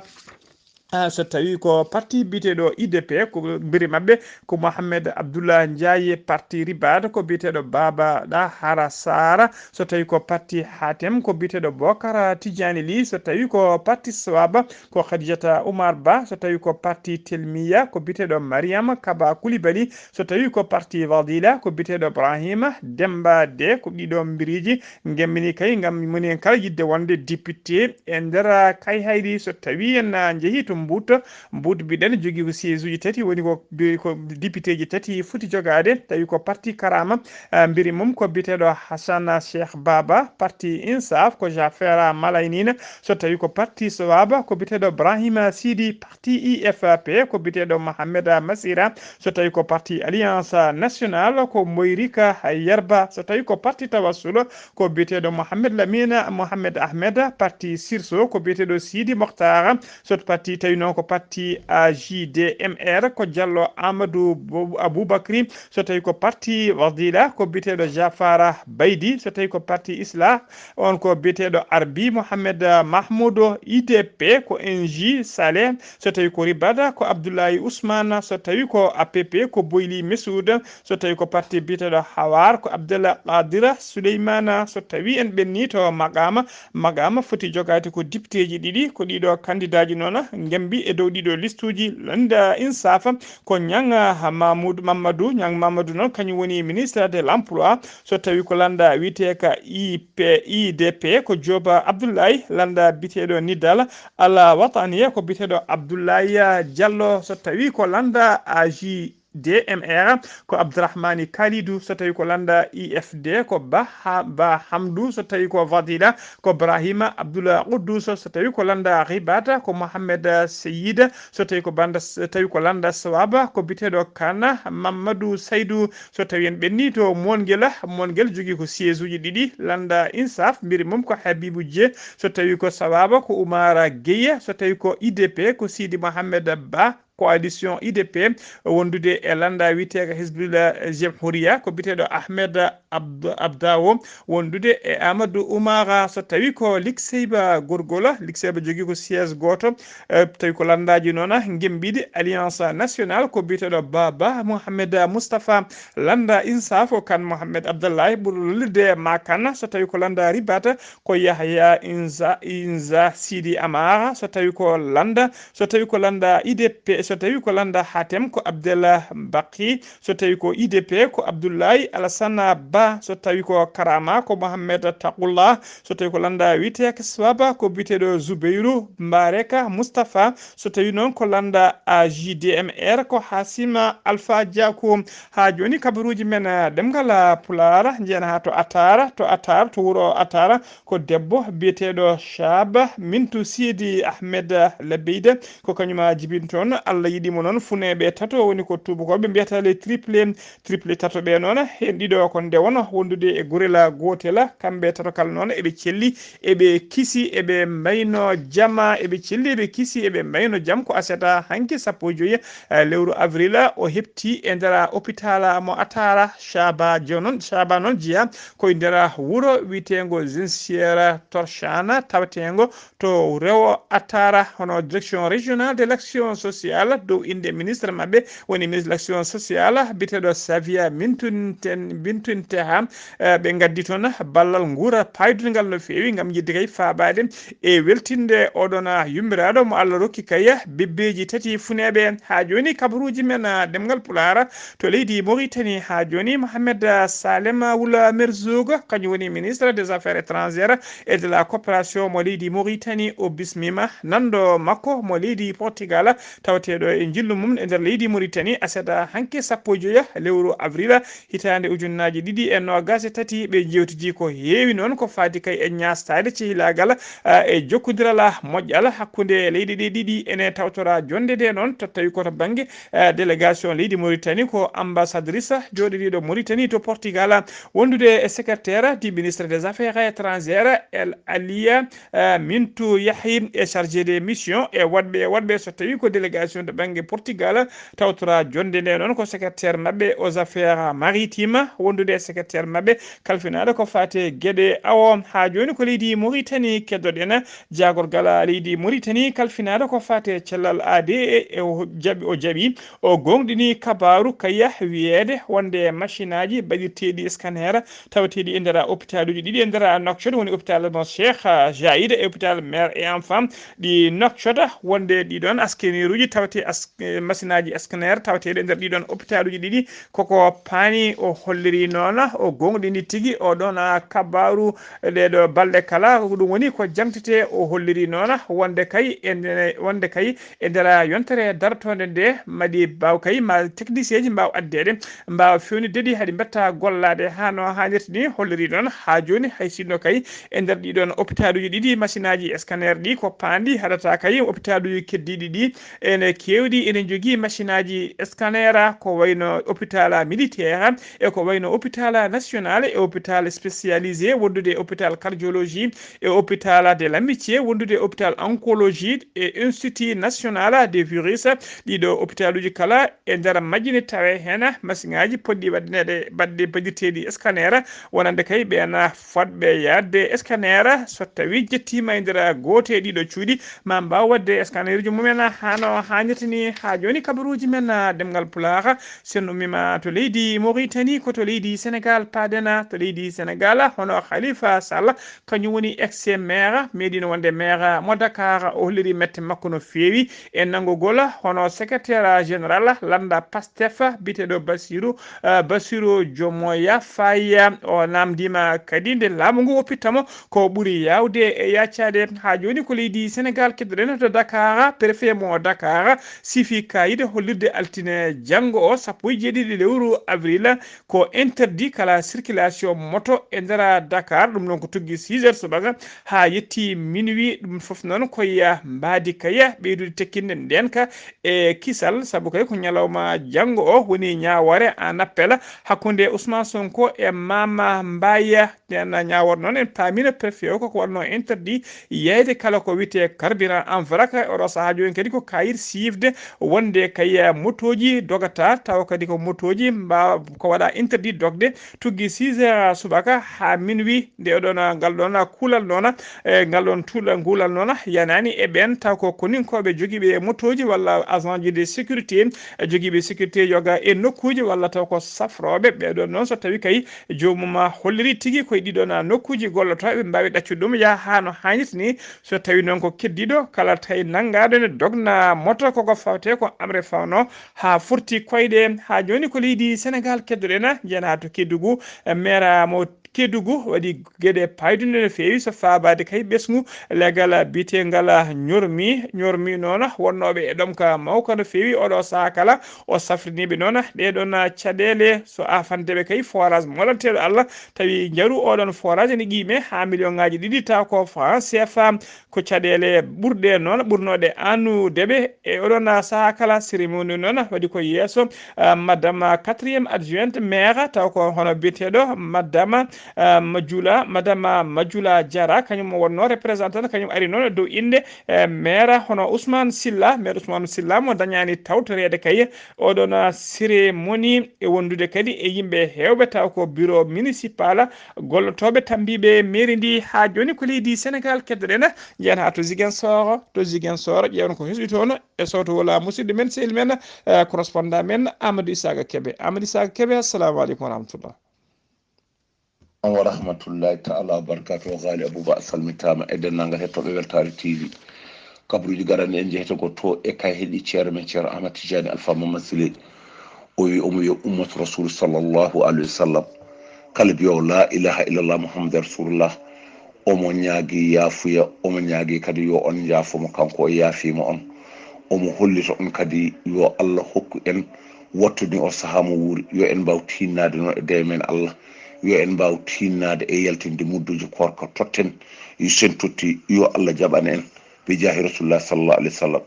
Ah, so tawi ko parti biyeteeɗo I D P, ko mbiri maɓɓe ko Mohamed Abdullah Ndiaye, parti Ribad ko biyeteeɗo Baba Dahara Sara, so tawi ko parti Hatem ko biyeteeɗo Bokar Tidiane Ly, so tawi ko parti Sawaba ko Khadijata Oumar Ba, so tawi ko parti Telmiya ko biyeteeɗo Mariam Kaba Koulibaly, so tawi ko parti Fadila ko biyeteeɗo Ibrahima Demba. De ko ɗiɗo mbiriji ngemmini kay ngam moni en kala yidde wonde député e nder Kayhayɗi. So tawi en, ah, njehi to Mbuuto, Mbuuto mbiɗen jogii ko siège uji tati, woni ko bi-, ko député ji tati foti jogaade, tawi ko parti Karama, ah, mbiri mum ko biyeteeɗo Hassana Cheikh Baba, parti Insaf ko Jafera Malaynina, so tawi ko parti Sawaba ko biyeteeɗo Ibrahima Sidi, parti I F P ko biyeteeɗo Mohamed Masira, so tawi ko parti Alliance Nationale ko Moyrika Yerba, so tawi ko parti Tawassul ko biyeteeɗo Mohamed Lamine Mohamed Ahmed, parti Sirso ko biyeteeɗo Sidi Mokhtar, so parti tawi noon ko parti A J D M R ko Diallo Amadou Bo-, Aboubacry, so tawi ko parti Fadila ko biyeteeɗo Jafara Baydi, so tawi ko parti Islah on ko biyeteeɗo Arbi Mohamed Mahmoud, I D P ko N J Saleh, so tawi ko Ribada ko Abdoulaye Ousmane, so tawi ko A P P ko Boyli Messoud, so tawi ko parti biyeteeɗo Hawar ko Abdallah Qadira Souleymana, so tawi en ɓenni to Maqama, Maqama foti jogaade ko députéji ɗiɗi, ko ɗiɗo kandidaaji noon ngembi e dow ɗiɗo listuji. Lannda Insafa ko Ñang Mamoudou Mamadou, Ñang Mamadou noon kañum woni ministre de l'emploi, so tawi ko lannda wiyetee ka I P, I D P ko Joba Abdoulaye, lannda biyeteeɗo Nidal Al Wataniya ko biyeteeɗo Abdoulaye Diallo, so tawi ko lannda A J D M R ko Abdourahmani Kalidou, so tawi ko lannda I F D ko Ba Ha-, Ba Hamdou, so tawi ko Fadila ko Brahima Abdoulaye Quddus, so tawi ko lannda Ribata ko Mohamed Seyid, so tawi ko banda, so tawi ko lannda Sawaba ko biyeteeɗo Kana Mamadou Saydou, so tawi en ɓenni to Mongel, Mongel jogii ko siège uji ɗiɗi, lannda Insaf mbiri mum ko Habibou Dieng, so tawi ko Sawaba ko Oumara Gueye, so tawi ko I D P ko Sidi Mohamed Ba, coalition I D P wondude e lannda wiyeteeka Hizbullah Jamhuriya ko biyeteeɗo Ahmed Abd-, Abdawo wondude e Amadou Oumara, so tawi ko Likseyba Gorgola, Likseyba jogii ko siège gooto, eh, tawi ko lanndaaji noon ngembiɗi Alliance Nationale ko biyeteeɗo Baba Mohamed Moustapha, lannda Insaf ko Kan Mohamed Abdallahi ɓuri lullirde ma Kan, so tawi ko lannda Ribata ko Yahya Inza, Inza Sidi Amara, so tawi ko lannda, so tawi ko lannda I D P, so tawi ko lannda Hatem ko Abdel Baki, so tawi ko I D P ko Abdoulaye Alassane Ba, so tawi ko Karama ko Mohamed Takullah, so tawi ko lannda wiyeteeka Sawaba ko biyeteeɗo Zubairu Mbareka Moustapha, so tawi noon ko lannda A J D M R ko Hasima Alpha Diakou. Haa jooni kabaruuji men, eh, ɗemngal, eh, Pulaar, njeyen haa to Atara, to Atar, to wuro Atara, ko debbo biyeteeɗo Shaba Mintu Sidi Ahmed Labeyde, ko kañum jibini toon. Allah yiɗi mo noon, funeeɓe tato woni ko tuubakooɓe mbiyata les triplés, triplés tato ɓe noon, heen ɗiɗo ko ndewono wondude e gorel gootel, kamɓe tato kala noon eɓe celli, eɓe kisi, eɓe mbayno jama, eɓe celli, eɓe kisi, eɓe mbayno jam ko aset hanki sappo e joyi, eh, lewru avril, o heɓti e nder hôpital mo Atara. Shaba jo noon, Shaba noon jeyaa ko e nder wuro wiyeteengo Zinsiere Torchana, taweteengo to rewo Atara, hono direction régionale de l'action sociale, dow innde ministre maɓɓe woni ministre de l'action sociale, biyeteeɗo Savia Mintunten-, Mintunteha. Eh, ɓe ngaddi toon ballal nguura paydungal no feewi ngam yiɗde kay faabaade e weltinde oɗon, ah, yummiraaɗo mo Allah rokki kay bebbeeji tati funeeɓe. Haa jooni kabaruuji men, ah, ɗemngal Pulaar to leydi Mauritanie. Haa jooni Mohamed, ah, Salem Wula Merzoug, kañum woni ministre des affaires étrangères et de la coopération mo leydi Mauritanie, o bismiima nanndo makko mo leydi Portugal, tawateeɗo e njillu mum e nder leydi Mauritanie, aset hanki sappo e joyi lewru avril hitaande ujunnaaji ɗiɗi e noogaas e tati. Ɓe njeewtidi ko heewi noon ko faati kay e ñaastaade cehilaagal, ah, e jokkondiral moƴƴal hakkunde leyɗe ɗe ɗiɗi. Ene tawtora jonnde nde noon, to tawi ko to bannge, ah, délégation leydi Mauritanie, ko ambassadrice jooɗiiɗo Mauritanie to Portugal, wondude e secrétaire du ministre des affaires étrangères, El Aliya, ah, Mintu Yahi, e chargé des missions e waɗɓe, e waɗɓe so tawi ko délégation to bannge Portugal, tawtora jonnde nde noon ko secrétaire maɓɓe aux affaires maritimes, wondude e secrétaire maɓɓe kalfinaaɗo ko faati e geɗe awo. Haa jooni ko leydi Mauritanie keddoɗen, jaagorgal leydi Mauritanie kalfinaaɗo ko faati e cellal aade e o jaɓi, o jaɓi, o gooŋɗini kabaaru kaya wiyeede wonde machinaaji baɗirteeɗi scanner tawateeɗi e nder hôpitaluuji ɗiɗi e nder Nouakchott, woni hôpital mo Cheikh Zayed e hôpital mère et enfant ɗi Nouakchott, wonde ɗiɗon scanneruuji tawate as-, eh, machinaaji scanner tawateeɗi e nder ɗiɗon hôpitaluuji ɗiɗi koko paani. O holliri noon, o gooŋɗini tigi oɗon, ah, kabaaru ɗeeɗo balɗe kala, ko ɗum woni ko jangtete. O holliri noon wonde kay e nde-, wonde kay e nder yontere dartoonde nde, maɗi mbaaw kay ma technicien ji mbaaw addeede, mbaawa feewnude ɗi haɗi mbetta gollaade haa no haanirta ni. Holliri noon haa jooni hay sinno kay e nder ɗiɗon hôpitaluuji ɗiɗi machinaaji scanner ɗi ko paandi haɗata kay hôpitaluuji keddiiɗi ɗi ene keewɗi ene njogii machinaaji scanner ko wayno hôpital militaire e ko wayno hôpital national e hôpital spécialisé wondude e hôpital cardiologie e hôpital de l'amitié wondude e hôpital oncologie e institut national des virus. Ɗiɗo hôpitaluuji kala e nder majji ne tawe heen masiŋaaji potɗi waɗaneede baɗɗi baɗirteeɗi scanner wonande kay ɓeen fotɓe yaade scanner so tawi jettiima e nder gooto e ɗiɗo cuuɗi ma mbaaw waɗde scanneruuji mumen haa no haanirta ni. Haa jooni kabaruuji men ɗemngal Pulaar, sen ummiima to leydi Mauritanie, ko to leydi Sénégal paaɗen. To leydi Sénégal, hono Khalifa Sall, kañum woni ex maire, meeɗino wonde maire mo Dakar, o holliri mette makko no feewi e nanngugol hono secrétaire général lannda Pastef biyeteeɗo Bassirou, eh, Bassirou Diomaye Faye. O naamndiima kadi nde laamu ngu woppitta mo ko ɓuri yaawde e yaacaade. Haa jooni ko leydi Sénégal keddoɗen to Dakar, préfet mo Dakar sifi kaayide hollirde altine janngo o, sappo e jeeɗiɗi lewru avril, ko interdit kala circulation moto e nder Dakar. Ɗum noon ko tuggi six heures subaka haa yetti minuit. Ɗum fof noon ko ya mbaadi kaya ɓeydude tekkinde ndeenka e kisal, sabu kay ko ñalawma janngo o woni ñaawoore en appel hakkunde Ousmane Sonko e Mama Mbaye. Nden ñaawoore noon en paamino préfet o koko waɗno interdit yeeyde kala ko wiyetee carburant en vrac. Oɗo sahaa jooni kadi ko kaayir siifde wonde kay motooji dogata, tawa kadi ko motooji mbaawa ko waɗa interdit dogde tuggi six heures subaka haa minuit. Nde oɗon ngal ɗoon kuulal noon, e ngal ɗoon tuulal nguulal noon yanaani e ɓeen taw ko koninkooɓe jogiiɓe motooji walla agent ji de sécurité, e jogiiɓe sécurité yoga e nokkuuji walla taw ko safrooɓe. Ɓeɗon noon so tawi kay joomum holliri tigi koye ɗiɗon nokkuuji gollotooɓe mbaawi ɗaccude ɗum yaha haa no haanirta ni. So tawi noon ko keddiiɗo kala tawi nanngaaɗo ne dogna moto koko fawte ko amre fawno haa forti koyɗe. Haa jooni ko leydi Sénégal keddoɗen, njeyanaa to Kédougou, e maire mo Kédougou waɗi geɗe paayduɗe no feewi so faabaade kay ɓesngu leggal biyetengal ñormi. Ñormi noon wonnooɓe e ɗomka mawka no feewi oɗo sahaa kala, o safriniiɓe noon ɗee ɗoon caɗeele so aafanteeɓe kay forage molanteeɗo Allah, tawi njaru oɗon forage ene qiime haa million ŋaaji ɗiɗi taw ko franc C F A. Ko caɗeele ɓurɗe noon ɓurnooɗe annudeɓe e oɗon sahaa kala. Cérémonie noon waɗi ko yeeso, ah, madame quatrième adjointe maire, taw ko hono biyeteeɗo madame, ah, Majula, madame Majula Diarra, kañum o wonno représentant, kañum ari noon e dow innde, eh, maire hono Ousmane Sylla, maire Ousmane Sylla mo dañaani tawtoreede kay oɗon cérémonie e wondude kadi e yimɓe heewɓe taw ko bureau municipal gollotooɓe tambiiɓe mairie ndi. Haa jooni ko leydi Sénégal keddoɗen, njeyen haa to Ziguinchor, to Ziguinchor ƴeewen ko hesɗi toon e sawto wala musidɗo men sehil men, eh, correspondant men Amadou Isaka Kebe. Amadou Isaka Kebe, assalamu aleykum wa rahmatullah. Wa rahmatullahi taala wa barakatuh. Ghali Abouba a salmitaama e denndaangal hettooɓe Weltaare T V. Kabruuji garani en njehete ko to e kay heɗi ceero men ceero Ahmad Tijani Alpha Mamad Sile. O wi omo wiya ummatu Rasul sallallahu alaihi wasallam. Kala biyo la ilaha illallah Muhammad Rasulullah. Omo ñaagi yaafuya, omo ñaagi kadi yo on njaafo mo kanko o yaafiima on. Omo hollita on kadi yo Allah hokku en wattu ni o sahaa mo wuuri. Yo en mbaaw tiinnaade noon e dewe men Allah. Yo en mbaaw tiinnaade e yaltinde mudduuji koorka totten. Yo sen totti yo Allah jaɓan en. Bi jaahi Rasulullah sallallahu alaihi wasallam.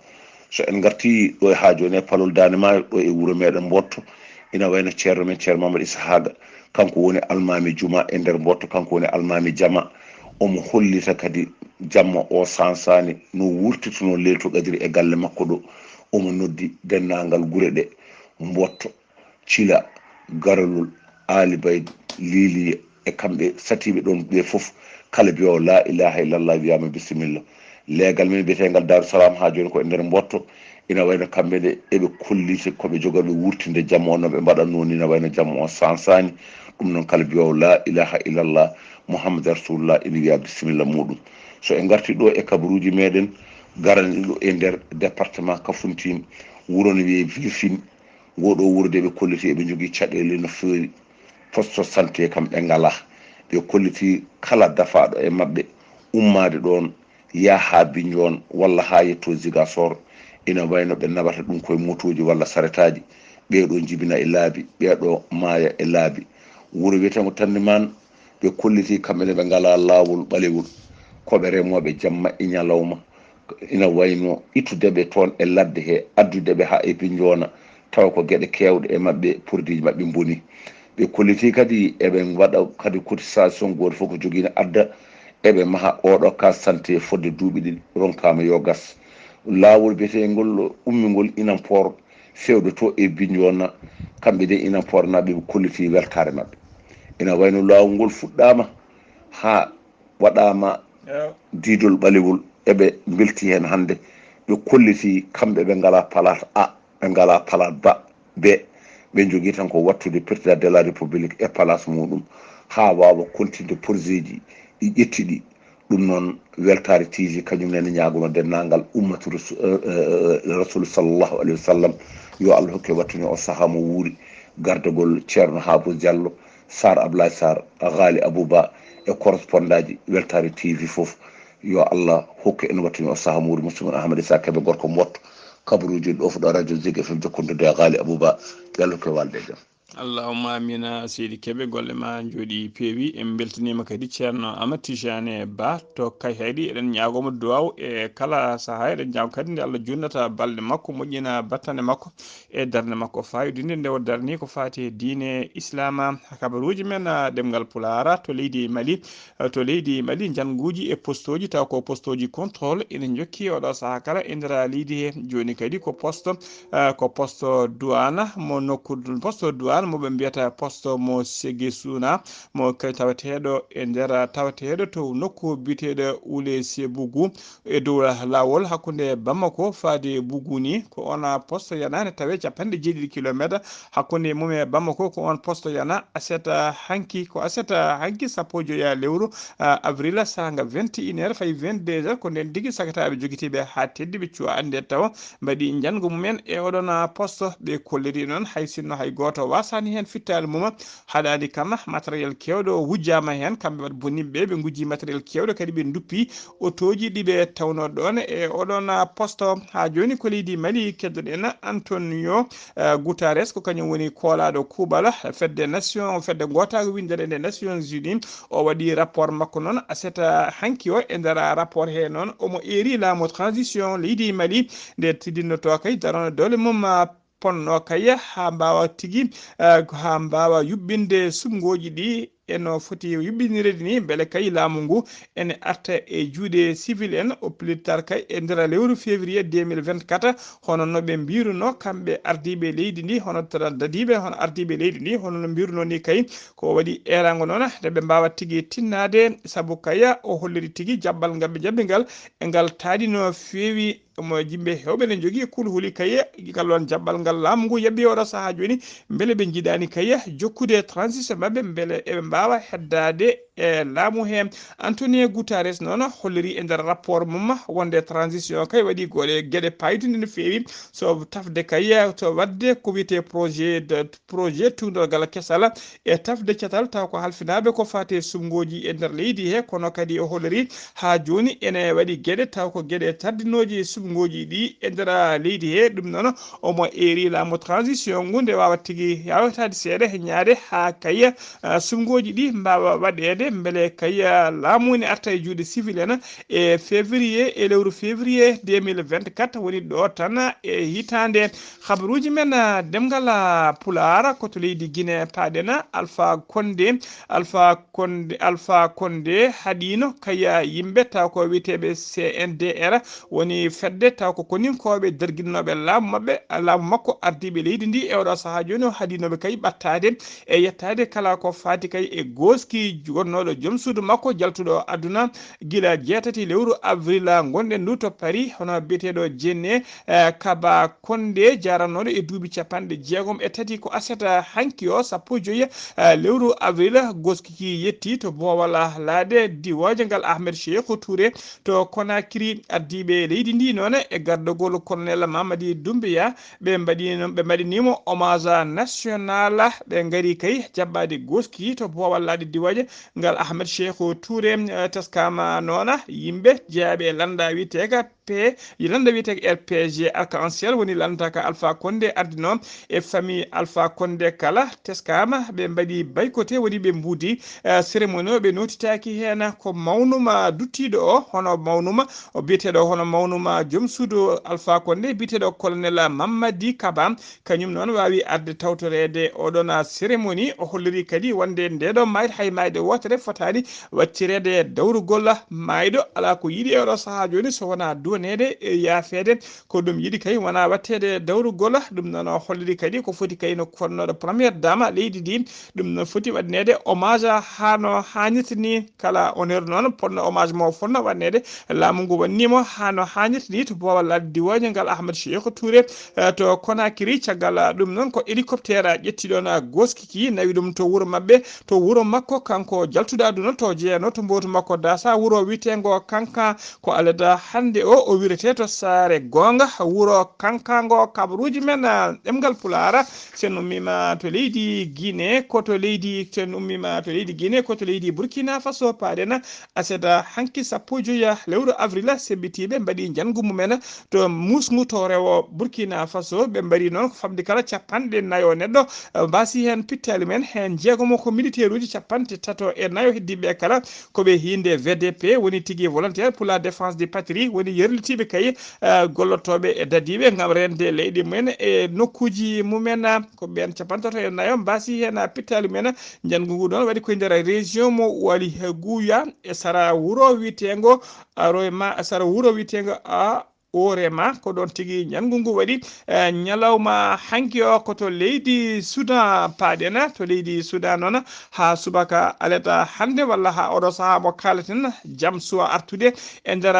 So en ngarti ɗo e haa jooni e palol Daande Maayo ɗo e wuro meɗen Mbotto, ina wayno ceerno men ceerno Mamadou Issa Haga, kanko woni almaami juma e nder Mbotto, kanko woni almaami jama. Omo hollita kadi jamma o sansaani no wurtituno leylatul qadri e galle makko ɗo. omo noddi denndaangal gure ɗe, Mbotto, Cila, Garalol, Aali Baydi, Liiliye, e kamɓe satiiɓe ɗoon ɓe fof, kala biyoowo laa ilaaha illallah wiyaama bisimilla. Leegal men biyeteengal Daaru Salaam haa jooni ko e nder Mbotto, ina wayno kamɓe ne eɓe kolliti ko ɓe jogorɓe wuurtinde jamma o no ɓe mbaɗatnoo ni, ina wayno jamma o sansaani. Ɗum noon kala biyoowo laa ilaaha illallah Muhammad Rasulullah ina wiya bisimilla muuɗum. So en ngartii ɗo e kabaruuji meɗen, garani ɗo e nder département Kafountine, wuro no wiyee Vilfine. Ngoo ɗoo wuro de ɓe kolliti eɓe njogii caɗeele no feewi. Poste santé kam ɓe ngalaa. Ɓe kolliti kala dafaaɗo e maɓɓe ummaade ɗoon, yaha haa Bignona walla haa yetto Ziguinchor, ina wayno ɓe naɓata ɗum koye motooji walla saretaaji. Ɓee ɗoo njibina e laabi, ɓee ɗoo maaya e laabi. Wuro wiyeteengo Tandiman, ɓe kolliti kamɓe ne ɓe ngalaa laawol ɓalewol. Ko ɓe remooɓe jamma e ñalawma. Ina wayno ittude ɓe toon e ladde he, addude ɓe haa e Bignona, tawa ko geɗe keewɗe e maɓɓe, produit ji maɓɓe mboni. Ɓe kolliti kadi eɓe mbaɗa kadi cotisation, gooto fof ko jogii ne adda, eɓe maha oɗo case santé fodde duuɓi ɗiɗi, ronkaama yo gas. Laawol biyeteengol ummingol Inampor, fewde to e Bignona, kamɓe de Inampornaaɓe ɓe kolliti weltaare maɓɓe. Ina wayno laawol ngol fuɗɗaama haa waɗaama diidol ɓalewol, eɓe mbelti heen hannde. Ɓe kolliti kamɓe ɓe ngalaa palaat A, ɓe ngalaa palaat Ba, B. Ɓe njogii tan ko waɗtude président de la République e place muuɗum haa waawa kontinde projet ji ɗi ƴetti ɗi. Ɗum noon, weltaare tiiji kañum nene ñaagono denndaangal ummatu Rasu-, eh, eh, eh, Rasul sallallahu alayhi wa sallam, yo Allah hokke wattini o sahaa mo wuuri, gardagol Ceerno Haabou Diallo, Sarr Ablaye Sarr, Ghali Abouba e correspondant ji weltaare T V fof. Yo Allah hokku en wattini o sahaa mo wuuri, musidɗo mon Ahmad Issa Kebe gorko Mbotto, kabaruuji ɗo fuɗɗo radio Zik F M jokkondirde e Ghali Abouba, yo Allah hokku en walde e jam. Allahumma amina, seydi Kebe, golle ma njooɗi peewi. En mbeltaniima kadi Ceerno Amadou Tijane Ba to Kayhayɗi. Eɗen ñaagoo mo duwaaw e kala sahaa. Eɗen ñaago kadi nde Allah junnata balɗe makko, moƴƴina battane makko e darnde makko faayidude nde o darni ko faati e diine Islaama. Kabaruuji men, ah, ɗemngal Pulaar to leydi Mali, ah, to leydi Mali, njannguuji e postooji, taw ko postooji contrôle ina njokki oɗo sahaa kala e nder leydi he. Jooni kadi ko poste, ah, ko poste douane mo nokku, poste douane mo ɓe mbiyata poste mo Séguissouna, mo kadi taweteeɗo e nder, taweteeɗo to nokku biyeteeɗo Oulé Sébougou. E dow laawol hakkunde Bamako faade Buguni, ko on poste yana ne tawe capanɗe jeeɗiɗi kilomeeter hakkunde mum e Bamako. Ko on poste yana aset, ah, hanki, ko aset, ah, hanki sappo e joya lewru, ah, avril, saanga vingt et une heures fayi vingt-deux heures, ko nden tigi sagataaɓe jogitiiɓe haa teddi ɓe cuwa annde tawa mbaɗi njanngo mumen e oɗon, ah, poste. Ɓe kolliri noon hay sinno hay gooto wasaani heen fittaali mum, haɗaani kam matériel keewɗo wujjaama heen. Kamɓe waɗ bonnimɓe ɓe, ɓe ngujji matériel keewɗo kadi ɓe nduppi otooji ɗi ɓe tawno ɗoon e oɗon, ah, poste. Haa jooni ko leydi Mali keddoɗen Antonio, eh, Guterres, ko kañum woni koolaaɗo kuuɓal fedde nation, fedde ngootaagu winndere nde Nations Unies. O waɗi rapport makko noon aset hanki o. E nder rapport he noon omo eeri laamu transition leydi Mali nde tiddinnotoo kay darano doole mum, ah, ponno kay haa mbaawa tigi, eh, haa mbaawa yuɓɓinde suɓngooji ɗi e no foti yuɓɓinireede ni, mbele kay laamu ngu ene arta e juuɗe civil en au plus tard kay e nder lewru février deux mille vingt-quatre, hono no ɓe mbiruno kamɓe ardiiɓe leydi ndi, hono tra-, dadiiɓe, hono ardiiɓe leydi ndi, hono no mbiruno ni kay, ko waɗi eeraango noon nde ɓe mbaawa tigi tinnaade, sabu kay o holliri tigi jabbal ngal ɓe jabbi ngal e ngal taaɗi no feewi. Mo yimɓe heewɓe ne njogii kulhuli kay ngal ɗoon jabbal ngal laamu ngu yaɓi oɗo sahaa jooni, mbele ɓe njiɗaani kay jokkude transition maɓɓe, mbele eɓe mbaawa heddaade e laamu he. Antonio Guterres noon holliri e nder rapport mum wonde transition kay waɗi gole, geɗe paayduɗe no feewi, so tafde kay, to waɗde ko wiyetee projet de, projet tuugnorgal kesal e tafde catal taw ko halfinaaɓe ko faati e suɓngooji e nder leydi he. Kono kadi o holliri haa jooni ene waɗi geɗe taw ko geɗe tardinooje e suɓngooji ɗi e nder leydi he. Ɗum noon omo eeri laamu transition ngu nde waawa tigi yawtaade seeɗa he ñaade haa kay, ah, suɓngooji ɗi mbaawa waɗeede. mbele kay, ah, laamu ne arta e juuɗe civil en e février, e lewru février deux mille vingt-quatre, woni ɗo tan e hitaande. Habaruuji men, ah, ɗemngal, ah, Pulaar, ko to leydi Guinée paaɗen. Alpha Condé, Alpha Condé, Alpha Condé haɗiino kay, ah, yimɓe taw ko wiyeteeɓe C N D R, woni fedde taw ko koninkooɓe darginnooɓe laamu maɓɓe, laamu makko, ardiiɓe leydi ndi e oɗo sahaa jooni o haɗiinooɓe kay ɓattaade e yettaade kala ko faati kay e gooski gonnooɗo joom suudu makko jaltuɗo aduna gila jeetati lewru avril ngonɗen ndu to Paris, hono biyeteeɗo Jenne, eh, Kaba Konde, jaranooɗo e duuɓi capanɗe jeegom e tati. Ko aset hanki o, sappo e joyi, eh, lewru avril, gooski ki yetti to boowal laaɗe diiwooje ngal Ahmed Cheikhou Touré to Conakry. Ardiiɓe leydi ndi noon e gardagol colonel Mamadi Doumbouya, ɓe mbaɗi noon, ɓe mbaɗiniimo hommage national. Ɓe ngari kay jaɓɓaade gooski to boowal laaɗe diiwooje ngal Ahmed Cheikhou Touré. Eh, teskama noon yimɓe jeeyaɓe e lannda wiyeteeka P, lannda wiyeteeka R P G Arc-en-Ciel woni lannda ka Alpha Condé ardinoo e famille Alpha Condé kala. Teskama ɓe mbaɗi boycotté, woni ɓe mbuudi, eh, cérémonie o, ɓe notitaaki heen. Ko mawnuma duttiiɗo o, hono mawnuma o biyeteeɗo hono mawnuma joom suudu Alpha Condé biyeteeɗo colonel Mamadi Kaba, kañum noon waawi arde tawtoreede oɗon cérémonie. O holliri kadi wonde ndeɗo maayde hay maayde wootere fotaani wattireede dawrugol maayɗo. Alaa ko yiɗi e oɗo sahaa jooni so wonaa duwaneede e yaafeede. Ko ɗum yiɗi kay wonaa watteede dawrugol. Ɗum noon o holliri kadi ko foti kay no fonnooɗo première dame leydi ndi. Ɗum noon foti waɗneede hommage haa no haanirta ni. Kala honneur noon fotnoo hommage mo fotnoo waɗneede, laamu ngu waɗnii mo haa no haanirta ni to boowal laaɗe diiwooje ngal Ahmed Cheikhou Touré, eh, to Conakry. Caggal, ah, ɗum noon ko hélicoptère, ah, ƴetti ɗoon, ah, gooski ki, nawi ɗum to wuro maɓɓe, to wuro makko, kanko jaltuɗo aduna to jeyanoo to mbowtu makko daasa, wuro wiyeteengo Kanka. Ko alada hannde o, o wirete to Saare Goonga, wuro Kanka ngo. Kabaruuji men, ah, ɗemngal Pulaar, so en ummiima to leydi Guinée, ko to leydi, so en ummiima to leydi Guinée, ko to leydi Burkina Faso paaɗen. Aset hanki sappo e joyi lewru avril, semmbitiiɓe mbaɗi njanngu mumen to muusngu to rewo Burkina Faso. Ɓe mbaɗi noon ko famɗi kala capanɗe nayo neɗɗo, eh, mbaasi heen pittaali men, heen jeegomo ko militeeruuji capanɗe tato e nayo, heddiiɓe kala ko ɓe hiinde V D P, woni tigi volontaire pour la défense de patrie, woni yerlitiiɓe kay, eh, gollotooɓe e dadiiɓe ngam reende leyɗe mumen e nokkuuji mumen. Ko ɓeen capanɗe tato e nayo mbaasi heen pittaali men. Njanngu ngu ɗoon waɗi koye nder région mo Wali Heguya e sara wuro wiyeteengo Aroy ma, sara wuro wiyeteengo a Orema. Ko ɗoon tigi njanngu ngu waɗi, eh, ñalawma hanki o. Ko to leydi Sudan paaɗen, to leydi Sudan noon haa subaka aleta hannde walla haa oɗo sahaa mo kaaleten jam suwa artude e nder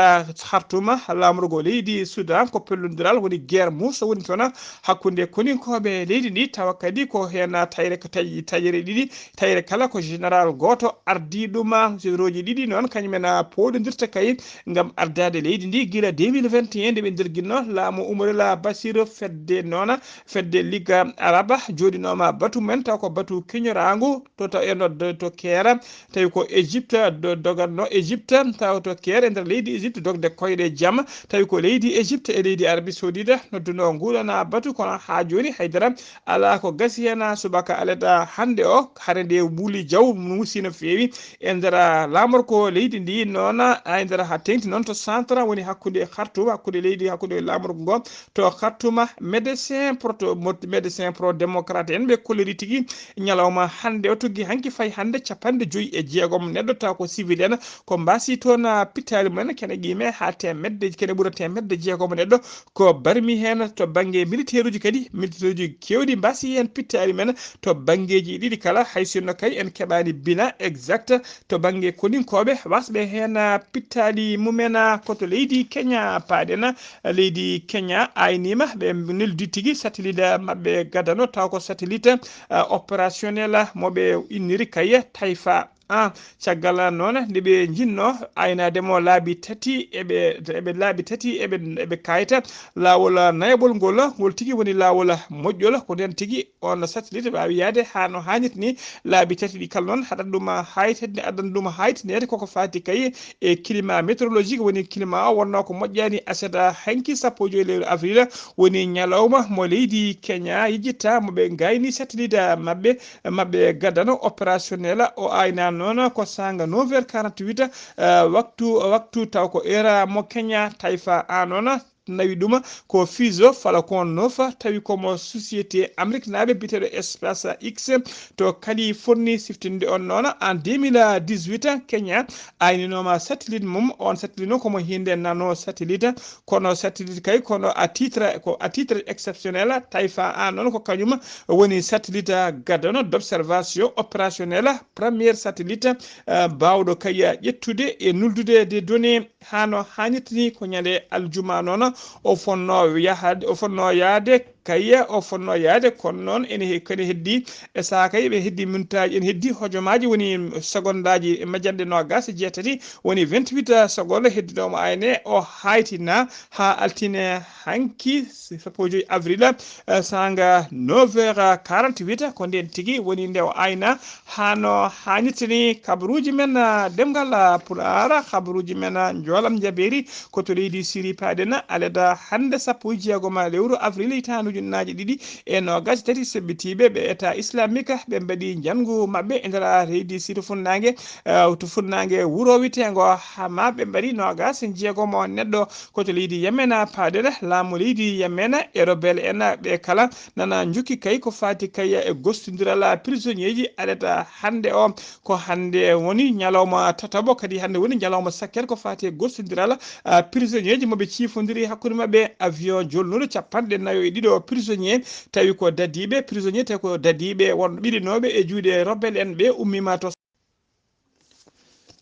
Hartuma, laamorgo leydi Sudan. Ko pellondiral woni guerre mouche woni toon hakkunde koninkooɓe leydi ndi, tawa kadi ko heen tayre ko taƴi taƴere ɗiɗi, tayre kala ko général gooto ardii ɗum. Générauji ɗiɗi noon kañum en pooɗondirta kay ngam ardaade leydi ndi gila deux mille vingt et un nde ɓe ndirginno laamu Umarila Basiru. Fedde noon, fedde Liga Araba jooɗinooma batu men taw ko batu keñoraangu to, taw e nodde to Keera, tawi ko Égypte do-, doganno Égypte, taw to Keera e nder leydi Égypte dogde koyɗe jam, tawi ko leydi Égypte e leydi Arabie Saoudite nodduno nguɗana batu, kono haa jooni haydara alaa ko gasi heen. Subaka aleta hannde o, hare nde wuli jaw, muusi no feewi e nder laamorgo leydi ndi. Noon, e nder haa teeŋti noon to centre, woni hakkunde Khartoum, hakkunde leydi, hakkunde laamorgo ngo to Khartoum, Médecins pro, to, mo-, Médecins pro Démocrates en ɓe kolliri tigi ñalawma hannde o, tuggi hanki fayi hannde capanɗe joyi e jeegom neɗɗo taw ko civil en, ko mbaasi toon, ah, pittaali mumen kene qiime haa teemedde, kene ɓura teemedde jeegom neɗɗo ko barmi heen. To bannge militeeruuji kadi, militeeruuji keewɗi mbaasi heen pittaali men to banngeeji ɗiɗi kala, hay sinno kay en keɓaani bilan exact. To bannge koninkooɓe, wasɓe heen, ah, pittaali mumen, ah, ko to leydi Kenya paaɗen. Leydi Kenya ayniima, ɓe neldi tigi satellite maɓɓe gadano, taw ko satellite, ah, opérationnel mo ɓe inniri kay Taifa. Ah, caggal noon nde ɓe njinnoo aynaade mo laabi tati, eɓe, eɓe laabi tati eɓe, eɓe kayta laawol nayaɓol ngol, ngol tigi woni laawol moƴƴol. Ko nden tigi on satellite waawi yahde haa no haanirta ni. Laabi tati ɗi kala noon haɗat ɗum haytinde, addan ɗum haytineede koko faati kay e climat météorologique, woni climat o wonnoo ko moƴƴaani aset hanki sappo e joyi lewru avril, woni ñalawma mo leydi Kenya yejjitta mo ɓe ngayni satellite maɓɓe, maɓɓe gadano opérationnel o aynaano Noon ko saanga neuf heures quarante-huit, eh, waktu, waktu taw ko heure mo Kenya, taifa a noon nawi ɗum ko Fizo Falcon neuf, tawi komo société américaine naaɓe biyeteeɗo SpaceX to Californie siftinde on noon. En deux mille dix-huit, Kenya ayninooma satellite mum, on satellite noon komo hinde nano satellite, kono satellite kay kono à titre, ko à titre exceptionnel, taifa a noon ko kañum woni satellite gadano d'observation opérationnelle, première satellite, eh, baawɗo kay ƴettude e nuldude des données hano haanirta ni. Ko ñande aljuma noon o fonno yahade, o fonno yaade kay, o fonno yaade, kono noon ene he-, kene heddi e saha kay ɓe heddi minutaaji, ene heddi hojomaaji woni segonndaaji majjanɗe noogaas e jeetati, woni vingt-huit secondes heddiɗo mo ayne o haytina ha altine hanki sappo e joyi avril, eh, saanga neuf heures quarante-huit, ko nden tigi woni nde o ayna hano haanirta ni. Kabaruuji men, eh, ɗemngal, eh, Pulaar, kabaruuji men, eh, njoolam njabeeri ko to leydi Siri paaɗen, aleda hannde sappo e jeegom lewru avril hitaande ujunnaaje ɗiɗi e noogaas e tati seɓɓitiiɓe ɓe État islamique ɓe mbaɗi njanngu maɓɓe e nder leydi Siri funnaange, eh, to funnaange wuro witeengo Hama, ɓe mbaɗi noogaas e jeegom neɗɗo ko to leydi Yemen paaɗen. Laamu leydi Yemen e rebelle en ɓe kala nana njokki kay ko faati kay e gostondiral prisonnier ji aleta hannde o. Ko hannde woni ñalawma tataɓo, kadi hannde woni ñalawma sakkere ko faati e gostondiral, ah, prisonnier ji mo ɓe ciifondiri hakkunde maɓɓe. Avion jolnuɗo capanɗe nayo e ɗiɗo prisonnier, tawi ko dadiiɓe prisonnier, tawi ko dadiiɓe won ɓilinooɓe e juuɗe rebelle en ɓe ummiima to.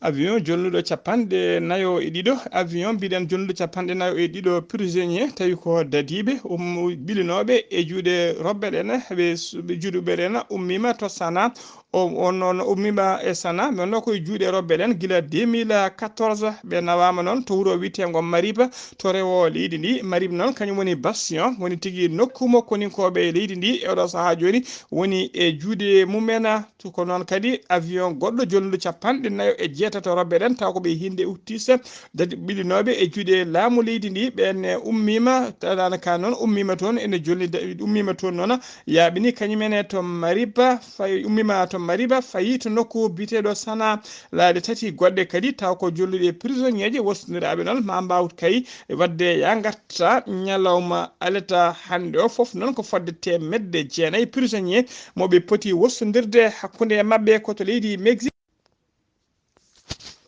Avion jolnuɗo capanɗe nayo e ɗiɗo, avion mbiɗen jolnuɗo capanɗe nayo e ɗiɗo prisonnier, tawi ko dadiiɓe um, ɓilinooɓe e juuɗe rebelle en, ɓe su-, ɓe juuɗe rebelle en ummiima to Sana. O, on, on ummiima e Sana, ɓe wonno koye juuɗe rebelle en gila deux mille quatorze. Ɓe nawaama noon to wuro wiyeteengo Mariba, to rewo leydi ndi. Mariba noon kañum woni bastion, woni tigi nokku mo koninkooɓe leydi ndi e oɗo sahaa jooni woni e juuɗe mumen. To ko noon kadi avion goɗɗo jolnuɗo capanɗe nayo e jeetato rebelle en, taw ko ɓe hinde uttise, dadi ɓilinooɓe e juuɗe laamu leydi ndi, ɓen, eh, ummiima, taanaka noon ummiima toon, ene jolni da-, ummiima toon noon, yaaɓini kañum en e to Mariba, fay-, ummiima to Mariba, fayi to nokku biyeteeɗo Sana. Laaɗe tati goɗɗe kadi taw ko jolnuɗe prisonnier ji, wostondiraaɓe noon ma mbaaw kay waɗde ya ngarta ñalawma aleta hannde o, fof noon ko fodde teemedde jeenayi prisonnier mo ɓe poti wostondirde hakkunde e maɓɓe ko to leydi Mexique.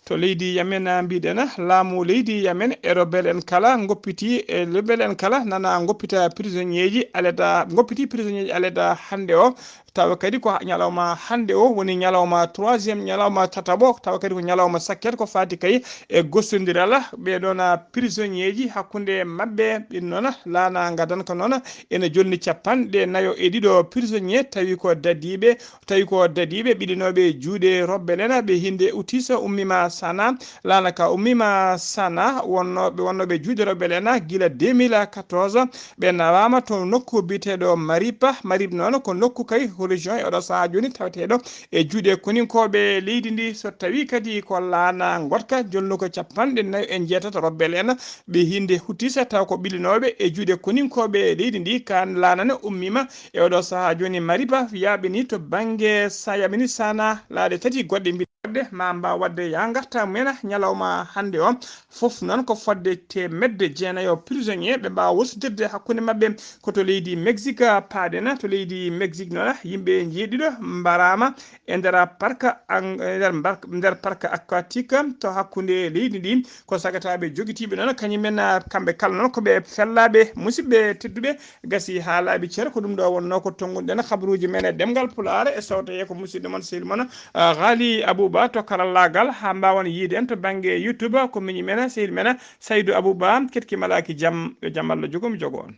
To leydi Yemen, mbiɗen, laamu leydi Yemen e rebelle en kala ngoppiti, e rebelle en kala nana ngoppita prisonnier ji aleda, ngoppiti prisonnier ji aleda hannde o. Tawa kadi ko ñalawma hannde o woni ñalawma troisième, ñalawma tataɓo, tawa kadi ko ñalawma sakkere ko faati kay e gostondiral ɓe ɗon prisonnier ji hakkunde maɓɓe. Ɗin noon laana ngadanka noon ene jolni capanɗe nayo e ɗiɗo prisonnier, tawi ko dadiiɓe tawi ko dadiiɓe ɓilinooɓe juuɗe rebelle en ɓe hinde uttise ummiima Sana. Laana ka ummiima Sana, wonnooɓe, wonnooɓe juuɗe rebelle en gila deux mille quatorze. Ɓe nawaama to nokku biyeteeɗo Mariba. Mariba noon ko nokku kay, ko région e oɗo sahaa jooni taweteeɗo e juuɗe koninkooɓe leydi ndi. So tawi kadi ko laana ngoɗka jolnuka capanɗe nayo e jeetato rebelle en ɓe hinde uttise, taw ko ɓilinooɓe e juuɗe koninkooɓe leydi ndi. Kaan laana ne ummiima e oɗo sahaa jooni Mariba, yaaɓini to bannge Sa-, yaaɓini Sana laaɗe tati goɗɗe mbiɗa waɗde, ma mbaaw waɗde ya ngarta mumen ñalawma hannde o. Fof noon ko fodde teemedde jeenayo prisonnier ɓe mbaawa wostirde hakkunde maɓɓe ko to leydi Mexique paaɗen. To leydi Mexique noon yimɓe jeeɗiɗo mbaraama e nder parc ang-, e nder mbar-, nder parc aquatique to hakkunde leydi ndi. Ko sagataaɓe jogitiiɓe noon, kañum en, ah, kamɓe kala noon ko ɓe fellaaɓe. Musidɓe tedduɓe, gasi haalaaɓe ceer, ko ɗum ɗo wonnoo ko tonngunoɗen kabaruuji men e ɗemngal Pulaar e sawtoye ko musidɗo mon, sehil mon, ah, Ghali Abouba to karallaagal, haa mbaawen yiyde en to bannge YouTube, ko miñi men, sehil men, Saydou Abouba, ketki malaaki jam, yo jam Allah jogo mi jogo on.